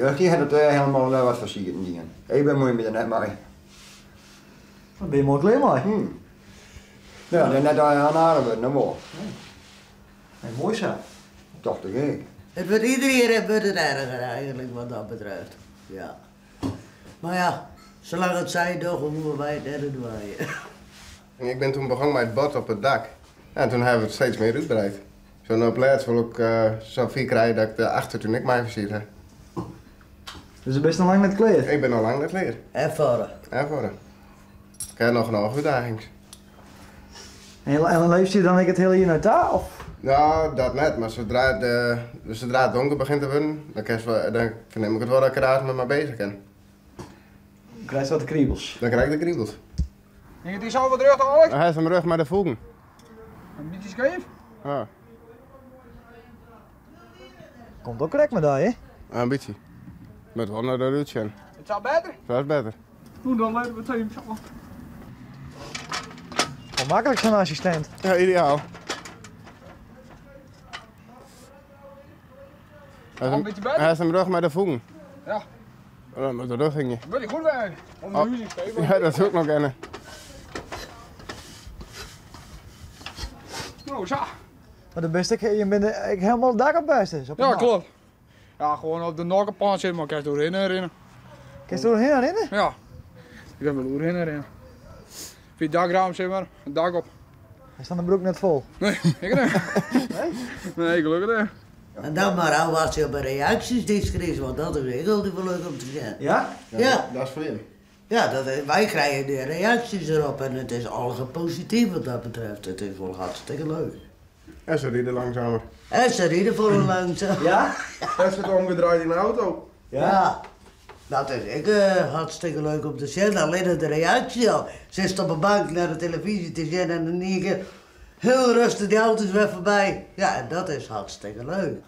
jeugd die hat it helemaal wat fersieren dien. Ik bemoei my der net mei. Daar ben je mooi klaar mee. Ja, dat is net aan aarde worden, dat wel. Nee, mooi zo. Toch te gek. Het wordt ieder jaar wordt het erger eigenlijk wat dat betreft. Ja. Maar ja, zolang het zij doch, hoeven wij het net te doen. En ik ben toen begonnen met het bord op het dak. En toen hebben we het steeds meer uitgebreid. Zo op laatst wil ik zo vier krijgen dat ik de achtertuin ik mij versierd heb. Dus je bent nog lang net klaar? Ik ben al lang net klaar. En voor. En voor. Ik heb nog een uitdaging. En leeft je dan ik het hele hier naar daar? Of? Nou, dat net, maar zodra het donker begint te worden, dan verneem ik het wel dat ik er met me bezig ben. Dan krijg je wat de kriebels? Dan krijg ik de kriebels. Ging het hier zo wat terug, Alex? Hij is mijn rug maar de voegen. Een beetje scheef? Ja. Komt ook correct met daar, hè? Een beetje. Met wel naar de rutje. Het zou beter? Het is beter. Hoe dan leiden we het even zo. Wel makkelijk zo'n assistent. Ja, ideaal. Een beetje beter? Hij is mijn rug met de voegen. Ja. Oh, met de rug ging je. Wil je goed werken? Om de muziek te Ja, dat is ook nog kennen. Nou, zo. Maar de beste, je bent ik helemaal het dak op best. Op ja, klopt. Ja, gewoon op de nokkenpan zitten, maar ik kan doorheen rennen. Kun je doorheen rennen? Ja, ik kan wel doorheen rennen. Via het dakraam zeg maar, het dak op. Hij staat de broek net vol. Nee, ik niet. Nee? Nee, gelukkig niet. En dan maar al wat je op de reacties die kreeg, want dat is echt altijd wel leuk om te zien. Ja? Ja. Dat is voor hem. Ja, wij krijgen de reacties erop en het is al positief wat dat betreft. Het is wel hartstikke leuk. En ze rijden langzamer. En ze rijden voor een langzaam. Ja? En ze het omgedraaid in de auto. Ja. Ja. Dat is ik hartstikke leuk om te zien. Alleen de reactie al. Ze zit op een bank naar de televisie te zien en dan één keer heel rustig die auto's weer voorbij. Ja, en dat is hartstikke leuk.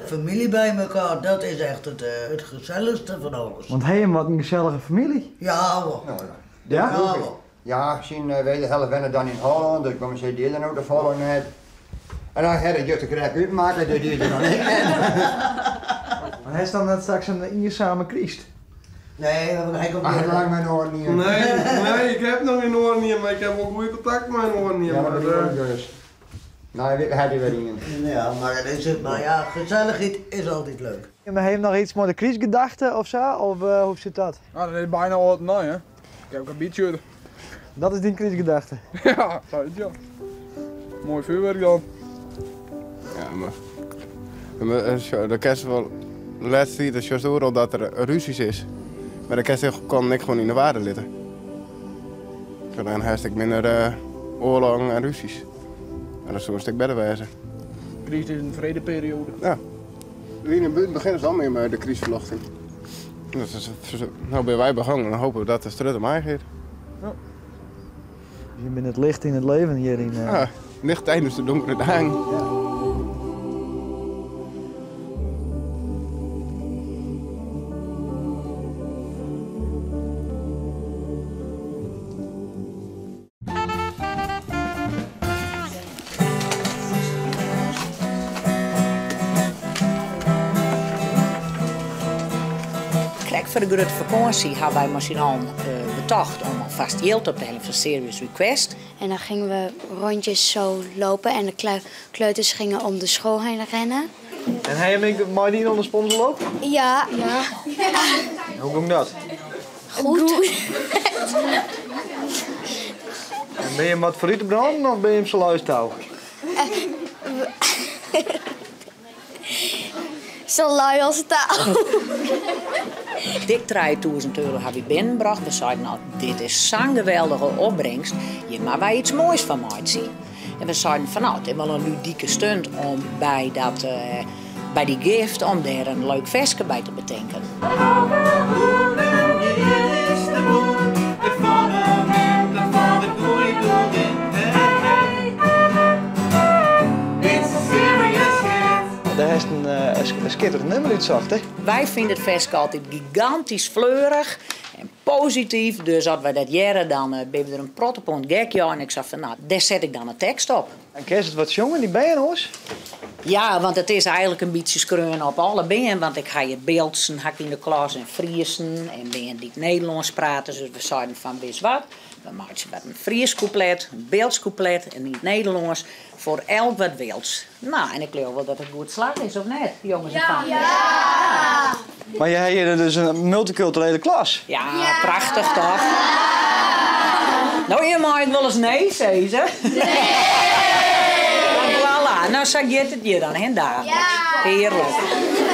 Familie bij elkaar, dat is echt het gezelligste van alles. Want hij heeft wat een gezellige familie. Ja, hoor. Nou, ja. Ja? Ja, hoor. Ja, zien wij de helft wennen dan in Holland, dus komen ze die dan ook de volgende net. En dan had ik juist de krek uitmaken, dus die er nog niet. Maar hij is dan net straks een eenzame Christ. Nee, want hij komt Ach, niet. lang mijn oor niet. Nee, ik heb nog geen oor niet, maar ik heb ook goede contact met mijn oor niet. Ja, maar maar dat is dus. Nou, hij had hij weer in. Ja, maar dat is het. Maar ja, gezelligheid is altijd leuk. En maar heeft nog iets met de Christgedachte of zo? Of hoe zit dat? Nou, dat is bijna al het nee, hè. Ik heb ook een beetje. Dat is die Christgedachte. Ja, dat is ja. Mooi vuurwerk dan. Ja, maar de kerst wel. De laatste tijd is juist overal dat er ruzies is. Maar de kerst kan ik gewoon in de waarde liggen. Dan heb ik minder oorlogen en ruzies. En dat is een stuk beter wijze. Crisis is een vredeperiode. Ja. Wie in de buurt begint is al meer met de crisisverlochting. Dus, nou ben wij begonnen en hopen we dat het terug omheen gaat. Ja. Je bent het licht in het leven hier in. Ja, licht tijdens de donkere dagen. Ja. Voor de grote vakantie hebben wij maar al betocht om alvast geld op te halen voor Serious Request. En dan gingen we rondjes zo lopen en de kleuters gingen om de school heen rennen. En hij en ik maar niet onder sponsor lopen? Ja, ja. Hoe ging dat? Goed. En ben je hem wat voor u te branden of ben je hem zo luistouw? Zo lui als het touw. Dik 3000 euro heb ik binnengebracht. We zeiden, nou, dit is zo'n geweldige opbrengst. Je mag wij iets moois van maken zien. En we zeiden van, nou, het is wel een ludieke stunt om bij die gift, om daar een leuk versje bij te bedenken. Daar is een schitterend nummer uitzocht, hè? Wij vinden het versje altijd gigantisch fleurig en positief. Dus als wij dat jaren, dan ben we er een prottenpont gek. Ja, en ik zei van, nou, daar zet ik dan een tekst op. En kerst het wat jongen, die ben je hoor? Ja, want it is eigenlik in bytsje skreaun op alle bern, want ik ha hjir Bildtsen ha ik yn de klas en Friezen en bern dy't Nederlânsk prate, dus we seiden fan witst wat, we meitsje wat in Frysk kûplet, in Biltsk kûplet en yn it Nederlânsk foar elk wat wils. No, en ik leau wol dat it goed slagge is, of net, jonges en famkes? Ja! Mar je ha hjir dus in multykulturele klas. Ja, prachtich toch? No, je meie ek wolris nee sizze. Nee! Voilà, no sa giet it hjir dan, hè, daagliks. Hearlik.